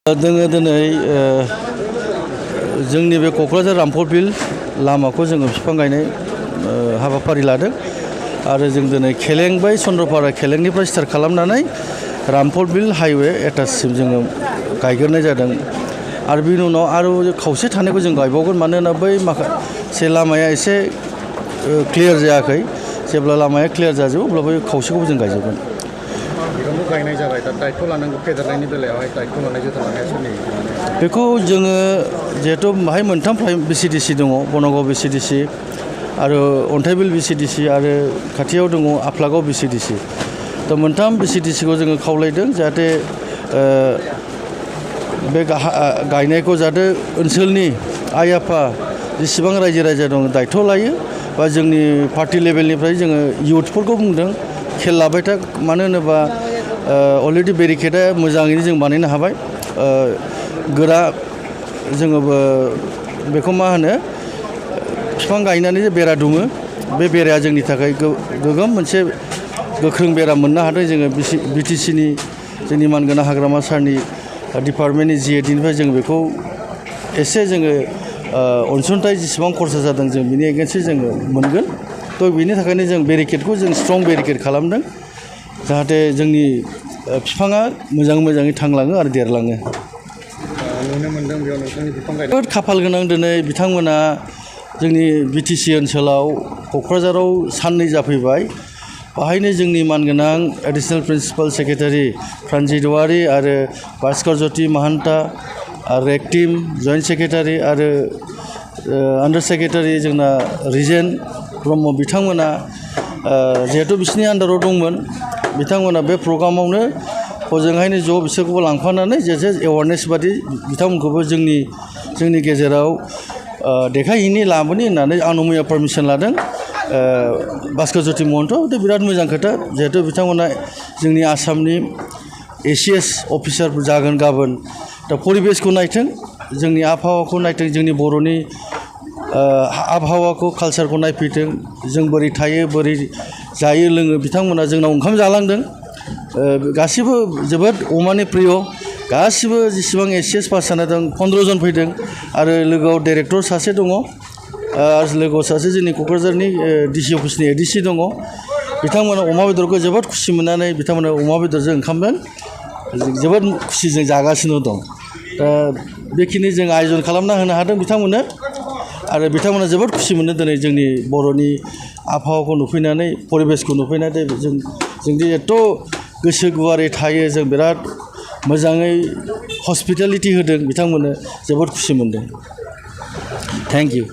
जोङो दिनै जोंनि बे क'क्राझार रामफलबिल लामाखौ जोङो बिफां गायनाय हाबाफारि लादों आरो जों दिनै खेलें बै चन्द्रपारा खेलेंनिफ्राय स्टार्ट खालामनानै रामफलबिल हाइवे एटाचसिम जोङो गायग्रोनाय जादों आरो बिनि उनाव आरो खावसे थानायखौ जों गायबावगोन मानोना बै माखासे लामाया एसे क्लियार जायाखै जेब्ला लामाया क्लियार जाजोबो अब्ला बै खावसेखौबो जों गायजोबगोन। बिफांखौ गायनाय जाबाय दा दायथ' लानांगौ फेदेरनायनि बेलायावहाय दायथ' लानाय जोथोन लानाया सोरनि? बेखौ जोङो जिहेथु बाहाय मोनथाम VCDC दङ बनगाव VCDC आरो अन्थाइबिल VCDC आरो खाथियाव दङ आफलागाव VCDC दा मोनथाम VCDCखौ जोङो खावलायदों जाहाथे बे गायनायखौ जाहाथे ओनसोलनि आइ आफा जेसेबां रायजो राजा दङ दायथ' लायो बा जोंनि पार्टि लेभेलनिफ्राय जोङो इयुथफोरखौ बुंदों खेल लाबाय था मानो होनोबा अलरेडि बेरिकेडा मोजाङैनो जों बानायनो हाबाय गोरा जोङो बेखौ मा होनो बिफां गायनानै जे बेरा दुमो बे बेराया जोंनि थाखाय गोगोम मोनसे गोख्रों बेरा मोननो हादों जोङो BTCनि जोंनि मानगोनां हाग्रामा सारनि डिपार्टमेन्टनि GADनिफ्राय जों बेखौ एसे जोङो अनसुंथाइ जेसेबां खरसा जादों जों बिनि एगेन्स्टै जोङो मोनगोन थ' बिनि थाखायनो जों बेरिकेडखौ जों स्ट्रं बेरिकेड खालामदों जाहाथे जोंनि बिफाङा मोजाङै थांलाङो आरो देरलाङो। नुनो मोनदों बेयाव नोंथांनि बिफां गायनाय जोबोद खाफाल गोनां दिनै बिथांमोना जोंनि BTC ओनसोलाव क'क्राझाराव साननै जाफैबाय बाहायनो जोंनि मानगोनां एडिशनेल प्रिन्सिपाल सेक्रेटारि प्रानजित औवारि आरो भास्कर ज्योति महान्ता आरो एक्टिम जइन्ट सेक्रेटारि आरो आन्डार सेक्रेटारि जोंना रिजेन ब्रह्म बिथांमोना जिहेतु बिसोरनि आन्डाराव दंमोन बिथांमोना बे प्रग्रामावनो हजोंहायनो ज' बिसोरखौबो लांफानानै जेसे एवारनेस बादि बिथांमोनखौबो जोंनि गेजेराव देखायहैनि लाबोनि होननानै आं मैया पारमिसन लादों भास्कर ज्योति महन्त बिराद मोजां खोथा जिहेतु बिथांमोना जोंनि आसामनि ACS अफिसारफोर जागोन गाबोन दा परिबेसखौ नायथों जोंनि आबहावाखौ नायथों जोंनि बर'नि आबहावाखौ कालसारखौ नायफैथों जों बोरै थायो बोरै जायो लोङो बिथांमोना जोंनाव ओंखाम जालांदों गासिबो जोबोद अमानि प्रिय गासिबो जेसेबां ACS पास जानाय दं 15 जन फैदों आरो लोगोआव डाइरेक्टर सासे दङ आरो लोगोआव सासे जोंनि क'क्राझारनि DC अफिसनि ADC दङ बिथांमोना अमा बेदरखौ जोबोद खुसि मोननानै बिथांमोना अमा बेदरजों ओंखामजों जोबोद खुसिजों जागासिनो दं दा बेखिनि जों आयोजन खालामना होनो हादों बिथांमोननो आरो बिथांमोना जोबोद खुसि मोनो दिनै जोंनि बर'नि आबहावाखौ नुफैनानै परिबेसखौ नुफैनानै जोंदि एथ' गोसो गुवारै थायो जों बिराद मोजाङै हस्पिटालिटि होदों बिथांमोननो जोबोद खुसि मोनदों। Thank you.